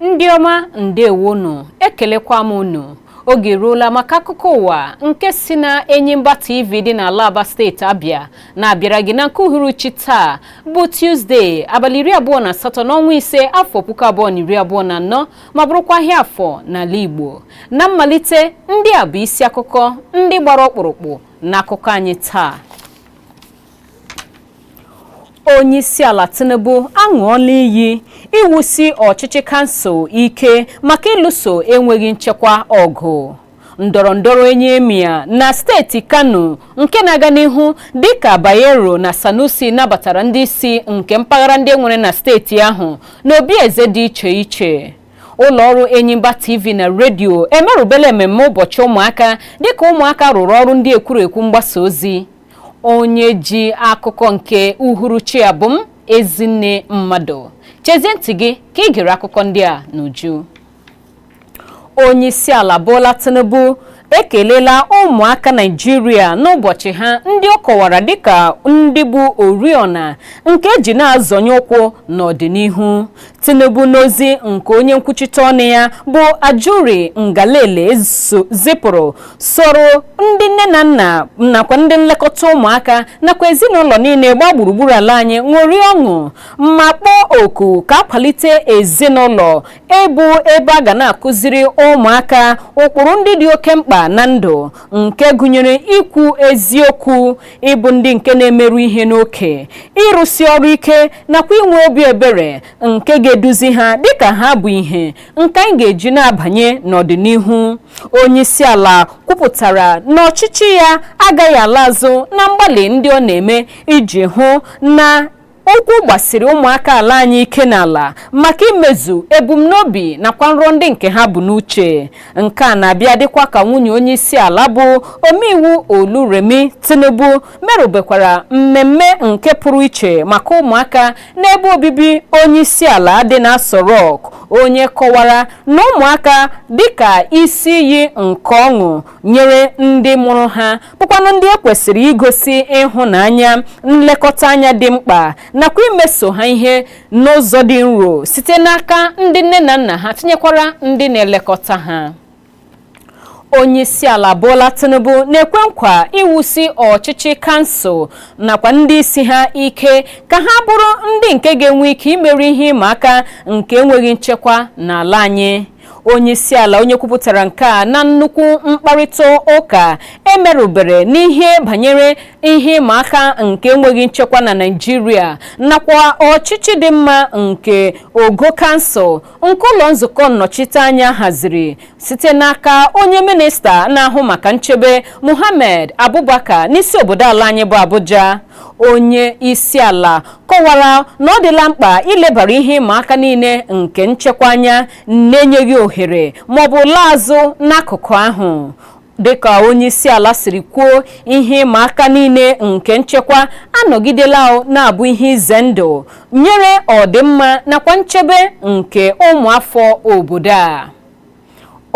Ndị ọma, ndewonu, ekelekwa m unu. Oge eruola maka akụkọ ụwa nke si na Enyimba TV dị n'ala Aba, steeti Abịa, na-abịara gị na nke uhuruchi taa bụ Tuzdee, abalị 28 n'ọnwa 5, afọ 2024, ma bụrụkwa ahịa Afọ n'ala Igbo. Na mmalite, ndị a bụ isi akụkọ ndị gbara ọkpụrụkpụ n'akụkọ anyị taa. Onyeisiala Tinubu aṅụọla iyi iwusi ọchịchị kansụl ike maka ịlụso enweghị nchekwa ọgụ. Ndọrọ ndọrọ enyi emir na steeti Kano nke na-aga n'ihu, dịka Bayero na Sanusi nabatara ndị isi nke mpaghara ndị enwere na steeti ahụ n'obi eze dị iche iche. Ụlọọrụ Enyimba TV na redio emerụbela mmemme ụbọchị ụmụaka, dịka ụmụaka rụrụ ọrụ ndị ekwurekwu mgbasa ozi. Onye ji akụkọ nke uhuruchi a bụ m, Ezinne Mmadụ. Chezie ntị gị ka ị gere akụkọ ndị a n'uju. Onyeisiala Bola Tinubu ekelela ụmụaka Naịjirịa n'ụbọchị ha, ndị ọ kọwara dịka ndị bụ oriọna nke eji na-azọnye ụkwụ n'ọdịnihu. Tinubu, n'ozi nke onye nkwuchite ọnụ ya bụ Ajuri Ngelale zipụrụ, soro ndị nne na nna nakwa ndị nlekọta ụmụaka nakwa ezinụlọ niile gbaa gburugburu ala anyị ṅụrie ọṅụ, ma kpọọ oku ka akwalite ezinụlọ ịbụ ebe a ga na-akụziri ụmụaka ụkpụrụ ndị dị oke mkpa na ndụ, nke gụnyere ikwu eziokwu, ịbụ ndị nke na-emerụ ihe n'oke, ịrụsi ọrụ ike nakwa inwe obi ebere, nke ga-eduzi ha dịka ha bụ ihe nke anyị ga-eji na-abanye n'ọdịnihu. Onye isi ala kwupụtara na ọchịchị ya agaghị ala azụ na mgbalị ndị ọ na-eme iji hụ na ụkwụ gbasiri ụmụaka ala anyị ike n'ala maka imezu ebumnobi nakwa nrọ ndị nke ha bụ n'uche. Nke a na-abịa dịkwa ka nwunye onye isi ala bụ omeiwu Oluremi Tinubu merụbekwara mmemme nke pụrụ iche maka ụmụaka n'ebe obibi onye isi ala dị na Aso Rock, onye kọwara na ụmụaka dịka isi iyi nke ọṅụ nyere ndị mụrụ ha, bụkwanụ ndị e kwesịrị igosi ịhụnanya, nlekọta anya dị mkpa nakwa imeso ha ihe n'ụzọ dị nro site n'aka ndị nne na nna ha, tinyekwara ndị na-elekọta ha. Onyeisiala Bola Tinubu na-ekwe nkwa iwusi ọchịchị kansụl nakwa ndị isi ha ike ka ha bụrụ ndị nke ga-enwe ike imeri ihe ịma aka nke enweghị nchekwa n'ala anyị. Onyeisiala, onye kwupụtara nke a na nnukwu mkparịta ụka emerụbere n'ihe banyere ihe ịma aka nke enweghị nchekwa na Naịjirịa nakwa ọchịchị dị mma nke ogo kansụl, nke ụlọ nzukọ nnọchiteanya haziri site n'aka onye minista na-ahụ maka nchebe, Muhammad Abubakar, n'isi obodo ala anyị bụ Abuja, onye isi ala kọwara na ọ dịla mkpa ilebara ihe ịma aka niile nke nchekwa anya na-enyeghị ohere maọbụ laa azụ n'akụkụ ahụ. Dịka onye isi ala siri kwuo, ihe ịma aka niile nke nchekwa anọgidela na-abụ ihe ize ndụ nyere ọdịmma nakwa nchebe nke ụmụafọ obodo a.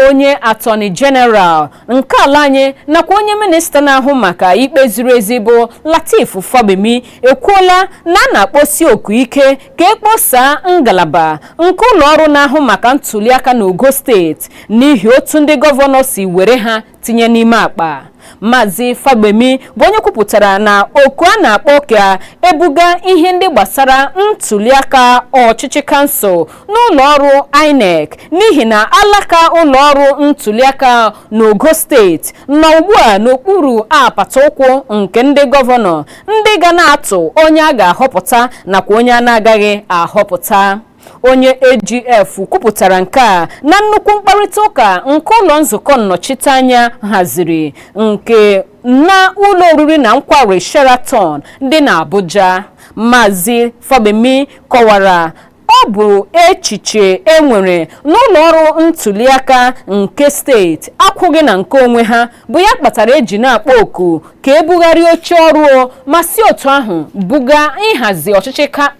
Onye Attorney General nke ala anyị nakwa onye minista na-ahụ maka ikpe ziri ezi bụ Lateef Fagbemi ekwuola na a na-akpọsi oku ike ka ekposaa ngalaba nke ụlọ ọrụ na-ahụ maka ntuliaka n'ogo steeti n'ihi otu ndị gọvanọ si were ha tinye n'ime akpa. Maazị Fagbemi bụ onye kwupụtara na oku a na-akpọ ka ebuga ihe ndị gbasara ntuliaka ọchịchị kansụl n'ụlọ ọrụ INEC n'ihi na alaka ụlọ ọrụ ntuliaka n'ogo steeti nọ ugbu a n'okpuru apata ụkwụ nke ndị gọvanọ, ndị ga na-atụ onye a ga-ahọpụta nakwa onye a na-agaghị ahọpụta. Onye AGF kwupụtara nke a na nnukwu mkparịta ụka nke ụlọ nzukọ nnọchiteanya haziri nke na ụlọ oriri na nkwari Sheraton dị n'Abuja. Maazị Fagbemi kọwara ọ bụ echiche enwere n'ụlọ ọrụ ntuliaka nke steeti akwụghị na nke onwe ha bụ ya kpatara eji na-akpọ oku ka ebugharị oche ọrụ, ma si otu ahụ buga ịhazi ọchịchị ka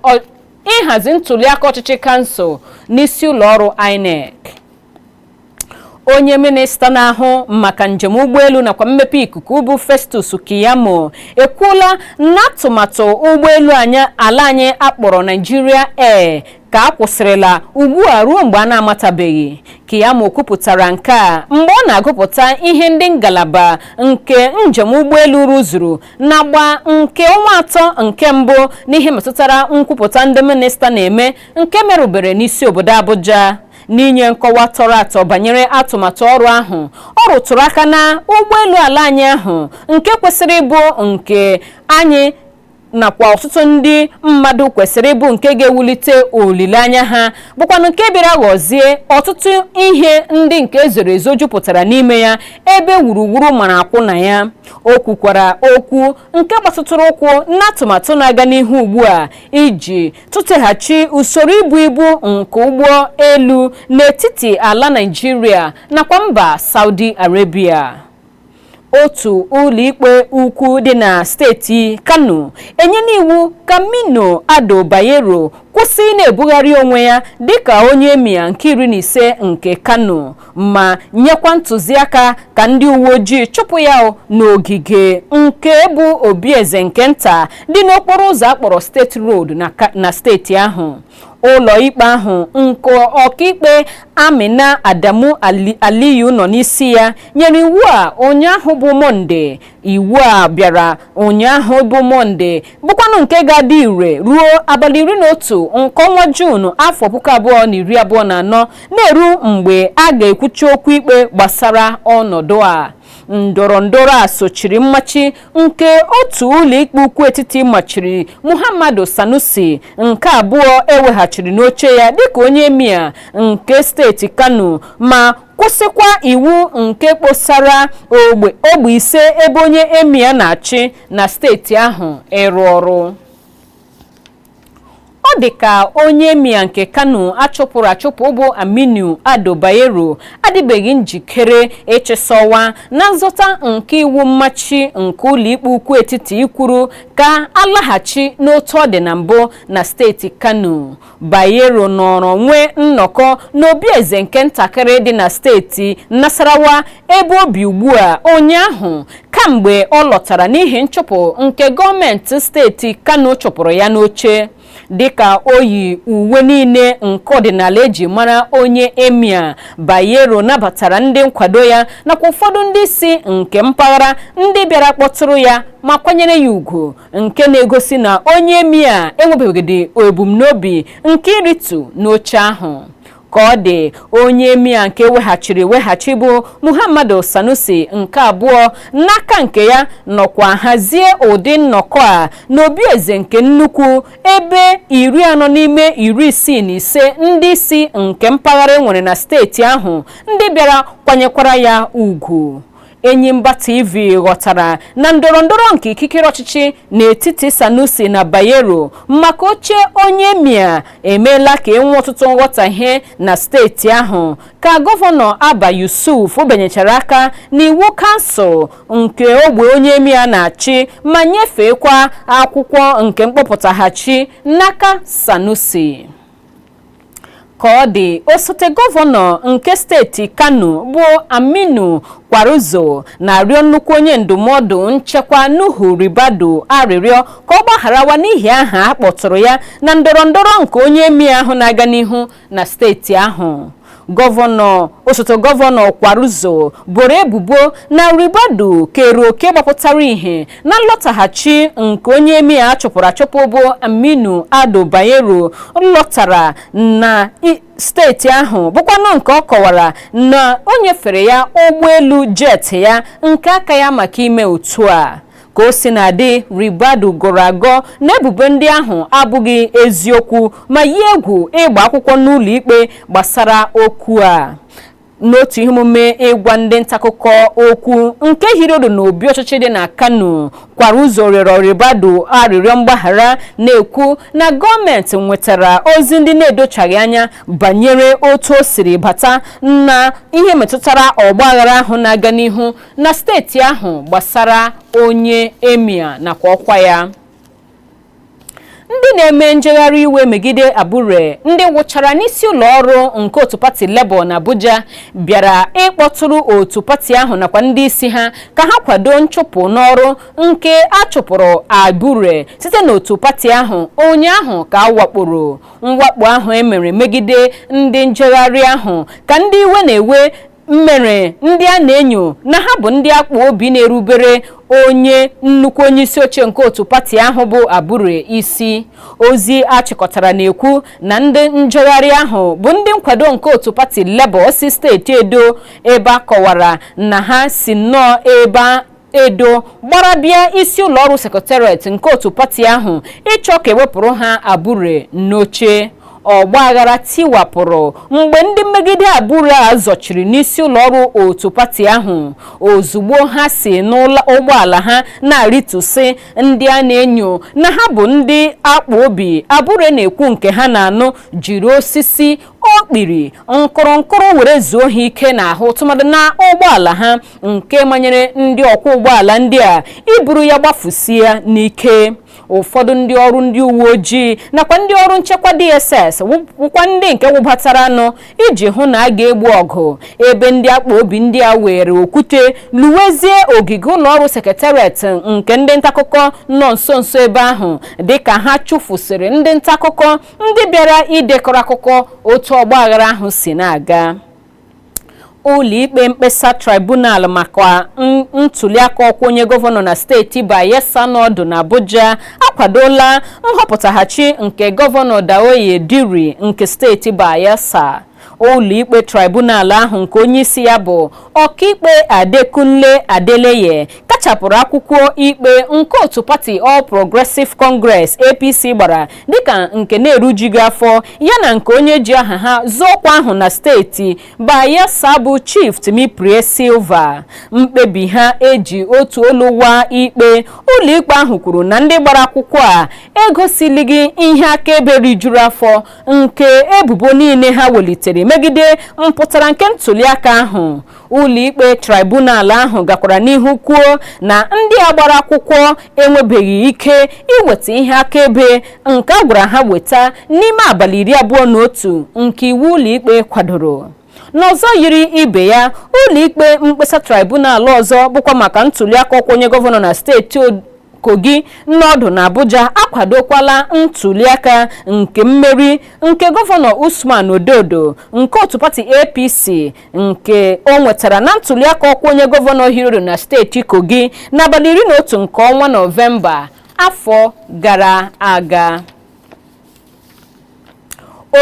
ịhazi ntuliaka ọchịchị kansụl n'isi ụlọ ọrụ INEC. Onye minista na-ahụ maka njem ụgbọelu nakwa mmepe ikuku bụ Festus Keyamo ekwuola na atụmatụ ụgbọelu anyị ala anyị akpọrọ Nigeria Air Ka a kwụsịrịla ugbu a ruo mgbe a na-amatabeghị. Keyamo kwupụtara nke a mgbe ọ na-agụpụta ihe ndị ngalaba nke njem ụgbọelu rụzuru n'agba nke ọnwa 3 nke mbụ n'ihe metụtara nkwupụta ndị minista na-eme nke merụbere n'isi obodo Abuja. N'inye nkọwa tọrọ atọ banyere atụmatụ ọrụ ahụ, ọ rụtụrụ aka na ụgbọelu ala anyị ahụ nke kwesịrị ịbụ nke anyị nakwa ọtụtụ ndị mmadụ kwesịrị ịbụ nke ga-ewulite olileanya ha, bụkwanụ nke bịara ghọzie ọtụtụ ihe ndị nke ezoro ezo jupụtara n'ime ya, ebe wuruwuru mara akwụ na ya. O kwukwara okwu nke gbatụtụrụ ụkwụ n'atụmatụ na-aga n'ihu ugbu a iji tụteghachi usoro ibu ibu nke ụgbọ elu n'etiti ala Naịjirịa nakwa mba Saudi Arabia. Otu ụlọikpe ukwu dị na steeti Kano enyela iwu ka Aminu Ado Bayero kwụsị na-ebugharị onwe ya dịka onye emir nke 15 nke Kano, ma nyekwa ntụziaka ka ndị uwe ojii chụpụ ya n'ogige nke bụ obieze nke nta dị n'okporo ụzọ akpọrọ State Road na steeti ahụ. Ụlọ ikpe ahụ nke ọkaikpe Amina Adamu Aliyu nọ n'isi ya nyere iwu a ụnyaahụ bụ Mọnde. Iwu a bịara ụnyaahụ bụ Mọnde, bụkwanụ nke ga-adị ire ruo abalị 11 nke ọnwa Juun afọ 2024, na-eru mgbe a ga-ekwuchi okwu ikpe gbasara ọnọdụ a. Ndọrọ ndọrọ a sochiri mmachi nke otu ụlọikpe ukwu etiti machiri Muhammadu Sanusi nke abụọ eweghachiri n'oche ya dịka onye emir nke steeti Kano, ma kwụsịkwa iwu nke kposara ogbe 5 ebe onye emir na-achị na steeti ahụ ịrụ ọrụ. Ọ dị ka onye emir nke Kano achụpụrụ achụpụ bụ Aminu Ado Bayero adịbeghị njikere ịchịsọwa na nzọta nke iwu mmachi nke ụlọikpe ukwu etiti kwuru ka alaghachi n'otu ọ dị na mbụ na steeti Kano. Bayero nọrọ nwee nnọkọ n'obi eze nke ntakịrị dị na steeti Nasarawa ebe obi ugbu a ụnyaahụ, kamgbe ọ lọtara n'ihi nchụpụ nke gọọmenti steeti Kano chụpụrụ ya n'oche. Dịka o yi uwe niile nke ọdịnala eji mara onye emir, Bayero nabatara ndị nkwado ya nakwa ụfọdụ ndị isi nke mpaghara ndị bịara kpọtụrụ ya ma kwanyere ya ugwu, nke na-egosi na onye emir enwebeghị ebumnobi nke ịrịtu n'oche ahụ. Ka ọ dị, onye emir nke weghachiri eweghachi bụ Muhammadu Sanusi nke abụọ n'aka nke ya nọkwa hazie ụdị nnọkọ a n'obi eze nke nnukwu ebe 40 n'ime 65 ndị isi nke mpaghara enwere na steeti ahụ ndị bịara kwanyekwara ya ugwu. Enyimba TV ghọtara na ndọrọ ndọrọ nke ikikere ọchịchị n'etiti Sanusi na Bayero maka oche onye emir emeela ka enwee ọtụtụ nghọtahie na steeti ahụ, ka gọvanọ Abba Yusuf benyechara aka n'iwu kansụl nke ogbe onye emir na-achị ma nyefeekwa akwụkwọ nke mkpọpụtaghachi n'aka Sanusi. Ka ọ dị, osote gọvanọ nke steeti Kano bụ Aminu Kwaruzo na-arịọ nnukwu onye ndụmọdụ nchekwa Nuhu Ribadu arịrịọ ka ọ gbagharawa n'ihi aha a kpọtụrụ ya na ndọrọ ndọrọ nke onye emir ahụ na-aga n'ihu na steeti ahụ. Gọvanọ osote gọvanọ Kwaruzo boro ebubo na Ribadu kere oke gbapụtara ihe na nlọtaghachi nke onye emir a chụpụrụ achụpụ bụ Aminu Ado Bayero lọtara na steeti ahụ, bụkwanụ nke ọ kọwara na o nyefere ya ụgbọelu jet ya nke aka ya maka ime otu a. Ka o si na-adị, Ribadu gọrọ agọ na ebubo ndị ahụ abụghị eziokwu ma yie egwu ịgba akwụkwọ n'ụlọ ikpe gbasara okwu a. N'otu ihe omume ịgwa ndị ntaakụkọ okwu nke hirodo n'obi ọchịchị dị na Kano, Kwaruzo rịọrọ Ribadu arịrịọ mgbaghara, na-ekwu na gọọmenti nwetara ozi ndị na-edochaghị anya banyere otu o siri bata na ihe metụtara ọgbaghara ahụ na-aga n'ihu na steeti ahụ gbasara onye emir nakwa ọkwa ya. Ndị na-eme njegharị iwe megide Abure, ndị wụchara n'isi ụlọ ọrụ nke otu pati Labour na Abuja, bịara ịkpọtụrụ otu pati ahụ nakwa ndị isi ha ka ha kwado nchụpụ n'ọrụ nke a chụpụrụ Abure site n'otu pati ahụ ụnyaahụ ka a wakporo. Mwakpo ahụ emere megide ndị njegharị ahụ ka ndị iwe na-ewe mere ndị a na-enyo na ha bụ ndị akpụ obi na-erubere onye nnukwu onyeisi oche nke otu pati ahụ bụ Abure isi. Ozi achịkọtara na-ekwu na ndị njegharị ahụ bụ ndị nkwado nke otu pati Labour si steeti Edo, ebe a kọwara na ha si nnọọ ebe Edo gbara bịa isi ụlọọrụ sekretariat nke otu pati ahụ ịchọ ka ewepụrụ ha Abure n'oche. Ọgba aghara tiwapụrụ mgbe ndị mmegide Abure a zọchiri n'isi ụlọọrụ otu pati ahụ ozugbo ha si n'ụlọ ụgbọala ha na-arịtụsị. Ndị a na-enyo na ha bụ ndị akpụ obi Abure na-ekwu nke ha na-anụ jiri osisi, okpiri nkụrụnkụrụ were zuo ha ike n'ahụ, tụmadị na ụgbọala ha, nke manyere ndị ọkwọ ụgbọala ndị a iburu ya gbafusie n'ike. Ụfọdụ ndị ọrụ ndị uwe ojii nakwa ndị ọrụ nchekwa DSS wụkwa ndị nke wụbatara nụ iji hụ na a ga-egbu ọgụ, ebe ndị akpa obi ndị a were okwute luwezie ogige ụlọọrụ sekretariat nke ndị ntaakụkọ nọ nso nso ebe ahụ, dịka ha chụfusịrị ndị ntaakụkọ ndị bịara idekọrọ akụkọ otu ọgbaghara ahụ si na-aga. Ụlọikpe mkpesa tribunal maka ntuliaka ọkwa onye gọvanọ na steeti Bayelsa nọdụ na Abuja akwadola nhọpụtaghachi nke gọvanọ Douye Diri nke steeti Bayelsa. Ụlọikpe tribunal ahụ nke onyeisi ya bụ ọkaikpe Adekunle Adeleye kachapụrụ akwụkwọ ikpe nke otu pati All Progressive Congress, APC, gbara dịka nke na-erujughị afọ, yana nke onye ji aha ha zọọ ọkwa ahụ na steeti Bayelsa bụ Chief Timipre Sylva. Mkpebi ha eji otu olu waa ikpe. Ụlọikpe ahụ kwuru na ndị gbara akwụkwọ a egosilighị ihe akaebe rijuru afọ nke ebubo niile ha welitere megide mpụtara nke ntuliaka ahụ. Ụlọikpe tribunal ahụ gakwara n'ihu kwuo na ndị a gbara akwụkwọ enwebeghị ike iweta ihe akaebe nke a gwara ha weta n'ime abalị 21 nke iwu ụlọikpe kwadoro. N'ọzọ yiri ibe ya, ụlọikpe mkpesa tribunal ọzọ bụkwa maka ntuliaka ọkwa onye gọvanọ na steeti Kogi n'ọdụ na Abuja akwadokwala ntuliaka nke mmeri nke gọvanọ Usman Ododo nke otu pati APC nke o nwetara na ntuliaka ọkwa onye gọvanọ hiroro na steeti Kogi n'abalị 11 nke ọnwa Nọvemba afọ gara aga.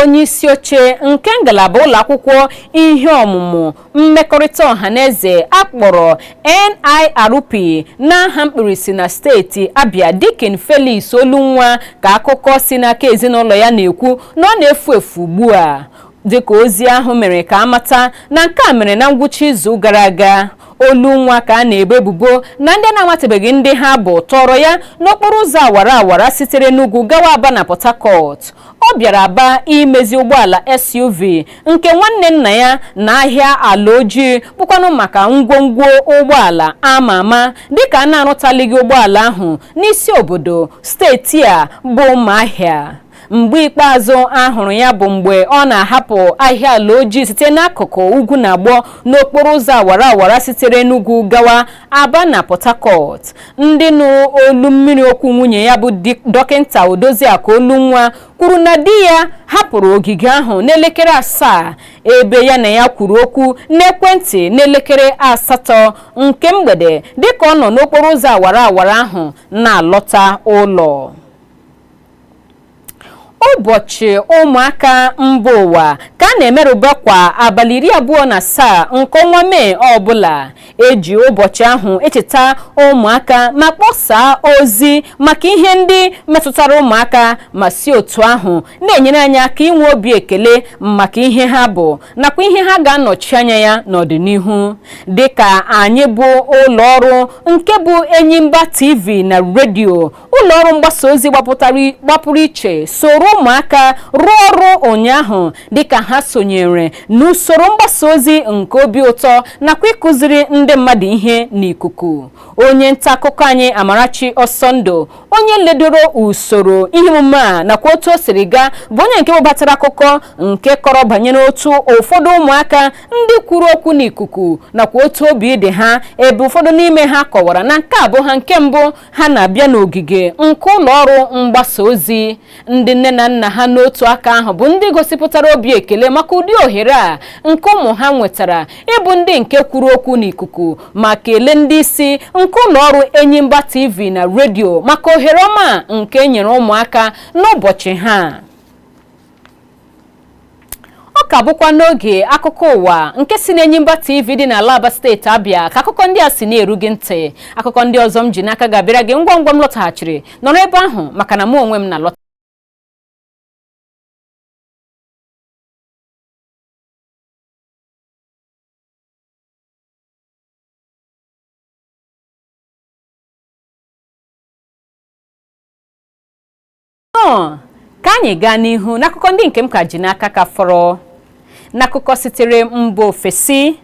Onye isi oche nke ngalaba ụlọ akwụkwọ ihe ọmụmụ mmekọrịta ọhaneze akpọrọ NIRP n'aha mkpirisi na steeti Abia, Deacon Felix Olunwa, ka akụkọ si n'aka ezinụlọ ya na-ekwu na ọ na-efu efu ugbu a, dịka ozi ahụ mere ka amata na nke a mere na ngwụcha izu gara aga. Olunwa ka a na-ebo ebubo na ndị na-amatabeghị ndị ha bụ tọrọ ya n'okporo ụzọ awara awara sitere n'ugwu gawa Aba na Port Harcourt. Ọ bịara Aba imezi ụgbọala SUV nke nwanne nna ya na ahịa ala ojii, bụkwanụ maka ngwongwo ụgbọala ama ama, dịka a na-arụtalighị ụgbọala ahụ n'isi obodo steeti a bụ Ụmụahịa. Mgbe ikpeazụ a hụrụ ya bụ mgbe ọ na-ahapụ ahịa ala ojii site n'akụkụ ugwu na agbọ n'okporo ụzọ awara awara sitere n'ugwu gawa Aba na Port Harcourt. Ndị nụrụ olu mmiri okwu nwunye ya bụ Dọkịta Odoziakụ Olunwa kwuru na di ya hapụrụ ogige ahụ n'elekere 7, ebe ya na ya kwuru okwu n'ekwentị n'elekere 8 nke mgbede, dịka ọ nọ n'okporo ụzọ awara awara ahụ na-alọta ụlọ. Ụbọchị ụmụaka mba ụwa ka a na-emerụba kwa abalị 27 nke ọnwa Mee ọbụla. Eji ụbọchị ahụ echeta ụmụaka ma kpọsaa ozi maka ihe ndị metụtara ụmụaka, ma si otu ahụ na-enyere anyị aka inwe obi ekele maka ihe ha bụ nakwa ihe ha ga-anọchi anya ya n'ọdịnihu. Dịka anyị bụ ụlọ ọrụ nke bụ Enyimba TV na redio, ụlọ ọrụ mgbasa ozi gbapụrụ iche soro Ụmụaka rụọ ọrụ ụnyaahụ dịka ha sonyere n'usoro mgbasa ozi nke obi ụtọ nakwa ịkụziri ndị mmadụ ihe n'ikuku. Onye nta akụkọ anyị Amarachi Ọsọndụ, onye ledoro usoro ihe omume a nakwa otu o siri gaa, bụ onye nke webatara akụkọ nke kọrọ banyere otu ụfọdụ ụmụaka ndị kwuru okwu n'ikuku nakwa otu obi dị ha, ebe ụfọdụ n'ime ha kọwara na nke a bụ ha nke mbụ ha na-abịa n'ogige nke ụlọ ọrụ mgbasa ozi. Ndị nne na nna ha n'otu aka ahụ bụ ndị gosipụtara obi ekele maka ụdị ohere a nke ụmụ ha nwetara ịbụ ndị nke kwuru okwu n'ikuku, ma kelee ndị isi nke ụlọ ọrụ Enyimba TV na redio maka ohere ọma nke e nyere ụmụaka n'ụbọchị ha. Ọ ka bụkwa n'oge akụkọ ụwa nke si n'Enyimba TV dị n'ala Aba, steeti Abịa, ka akụkọ ndị a si na-eru gị ntị. Akụkọ ndị ọzọ m ji n'aka ga-abịara gị ngwa ngwa m lọtaghachiri. Nọrọ ebe ahụ maka na mụ onwe m na-alọta. Nnọọ, ka anyị gaa n'ihu n'akụkọ ndị nke m ka ji n'aka ka fọrọ. N'akụkọ sitere mba ofesi,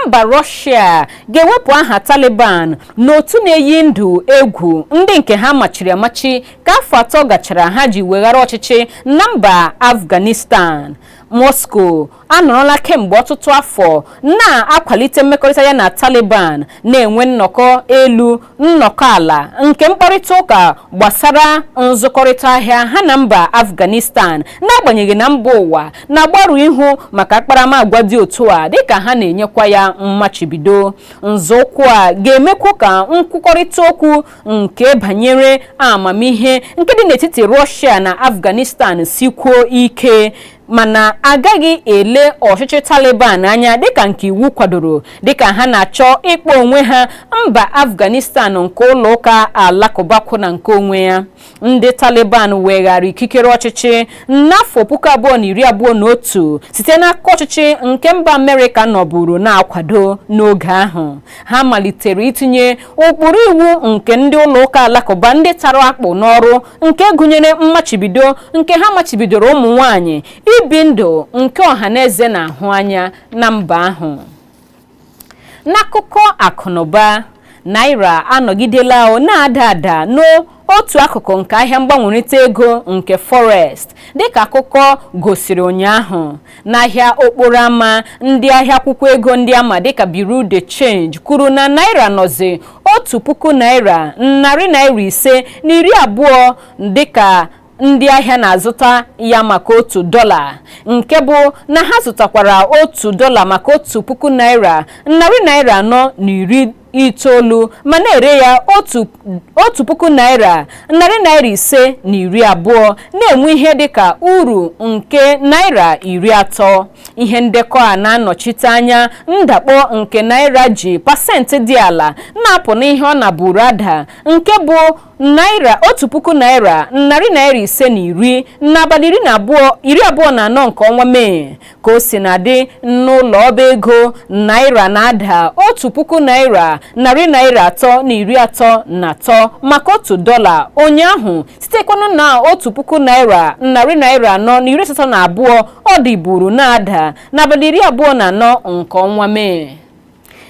mba Russia ga-ewepụ aha Taliban n'otu na-eyi ndụ egwu ndị nke ha machiri amachi ka afọ 3 gachara ha ji weghara ọchịchị na mba Afghanistan. Moscow anọrọla kemgbe ọtụtụ afọ na-akwalite mmekọrịta ya na Taliban, na-enwe nnọkọ elu nnọkọ ala nke mkparịta ụka gbasara nzụkọrịta ahịa ha na mba Afghanistan, n'agbanyeghị na mba ụwa na-agbarụ ihu maka akparamagwa dị otu a dịka ha na-enyekwa ya mmachibido. Nzọụkwụ a ga-emekwa ka nkwukọrịta okwu nke banyere amamihe nke dị n'etiti Russia na Afghanistan sikwuo ike, mana agaghị ele ọchịchị Taliban anya dịka nke iwu kwadoro, dịka ha na-achọ ịkpọ onwe ha mba Afghanistan nke ụlọ ụka alakụba kwụ na nke onwe ya. Ndị Taliban weghara ikikere ọchịchị n'afọ 2021 site n'aka ọchịchị nke mba Amerịka nọburu na-akwado. N'oge ahụ ha malitere itinye ụkpụrụ iwu nke ndị ụlọ ụka alakụba ndị tara akpụ n'ọrụ, nke gụnyere mmachibido nke ha machibidoro ụmụ nwanyị ibi ndụ nke ọhaneze na-ahụ anya na mba ahụ. N'akụkọ akụnụba, naira anọgidela na-ada ada n'otu akụkụ nke ahịa mgbanwerịta ego nke forex, dịka akụkọ gosiri ụnyaahụ. N'ahịa okporo ámá, ndị ahịa akwụkwọ ego ndị ama dịka Bureau de Change kwuru na naira nọzi ₦1,520 dịka ndị ahịa na-azụta ya maka $1, nke bụ na ha zụtakwara $1 maka ₦1,490, ma na-ere ya ₦1,520, na-enwe ihe dịka uru nke naira 30. Ihe ndekọ a na-anọchite anya ndakpọ nke naira ji pasentị dị ala na-apụ n'ihe ọ na-buru ada, nke bụ naira ₦1,510 n'abalị 24 nke ọnwa Mee. Ka o si na-adị n'ụlọ ọba ego, naira na-ada ₦1,333 maka $1 ụnyaahụ, sitekwanụ na ₦1,482 ọ dịburu na-ada n'abalị 24 nke ọnwa Mee.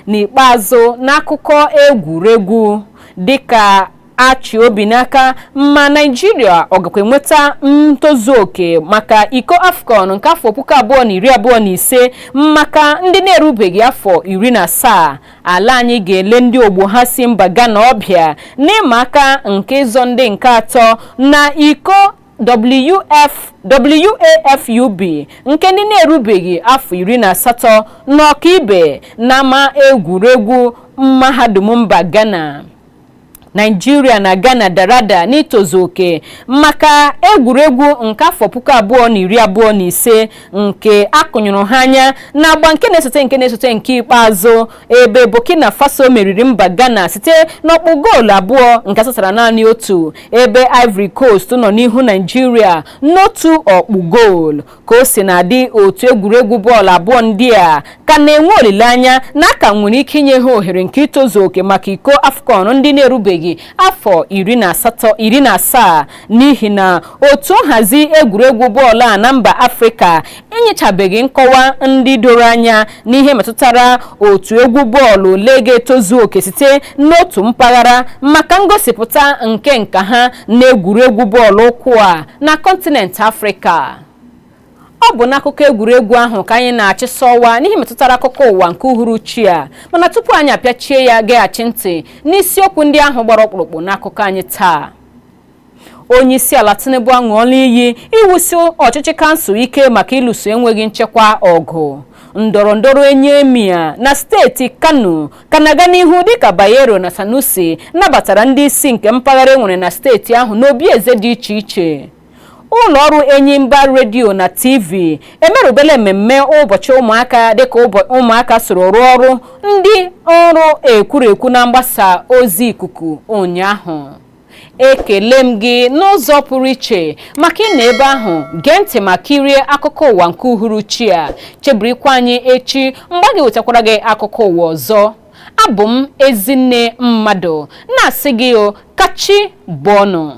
N'ikpeazụ, n'akụkọ egwuregwu, dịka achị obi n'aka ma Naijiria ọ gakwa enweta ntozu oke maka iko AFCON nke afọ 2025 maka ndị na-erubeghị afọ 17, ala anyị ga-ele ndị ogbo ha si mba Ghana ọbịa n'ịma aka nke ịzọ ndị nke atọ na iko WAFUB nke ndị na-erubeghị afọ 18 n'ọkaibe n'ama egwuregwu mahadum mba Ghana. Naijiria na Ghana dara ada n'itozu oke maka egwuregwu nke afọ 2025 nke akụnyụrụ ha anya n'agba nke na-esote nke na-esote nke ikpeazụ, ebe Burkina Faso meriri mba Ghana site n'ọkpụ goolu 2 nke asatara naanị 1, ebe Ivory Coast nọ n'ihu Naijiria n'otu ọkpụ goolu. Ka o si na-adị, otu egwuregwu bọọlụ abụọ ndị a ka na-enwe olileanya na aka nwere ike inye ha ohere nke itozu oke maka iko AFCON ndị na-erubeghị na-erubeghị afọ 18 17 n'ihi na otu nhazi egwuregwu bọọlụ a na mba Afrịka enyechabeghị nkọwa ndị doro anya n'ihe metụtara otu egwu bọọlụ ole ga-etozu oke site n'otu mpaghara maka ngosipụta nke nka ha n'egwuregwu bọọlụ ụkwụ a na kọntinent Afrịka. Ọ bụ n'akụkọ egwuregwu ahụ ka anyị na-achịsa ọwa n'ihe metụtara akụkọ ụwa nke uhuruchi a, mana tupu anyị apịachie ya, geghachi ntị n'isiokwu ndị ahụ gbara ọkpụrụkpụ n'akụkọ anyị taa. Onye isi ala Tinubu aṅụọla iyi iwusi ọchịchị kansụl ike maka ịlụso enweghị nchekwa ọgụ. Ndọrọ ndọrọ enyi emia na steeti Kano ka na-aga n'ihu dịka Bayero na Sanusi nabatara ndị isi nke mpaghara enwere na steeti ahụ n'obi eze dị iche iche. Ụlọ ọrụ Enyimba redio na TV emerụbela mmemme ụbọchị ụmụaka dịka ụmụaka soro rụọ ọrụ ndị ọrụ ekwurekwu na mgbasa ozi ikuku ụnyaahụ. Ekele m gị n'ụzọ pụrụ iche maka ị nọ ebe ahụ gee ntị ma kirie akụkọ ụwa nke uhuruchi a. Chebirikwa anyị echi mgbe a ga-ewetakwara gị akụkọ ụwa ọzọ. Abụ m Ezinne Mmadụ na-asị gị o kachi bọọnụ.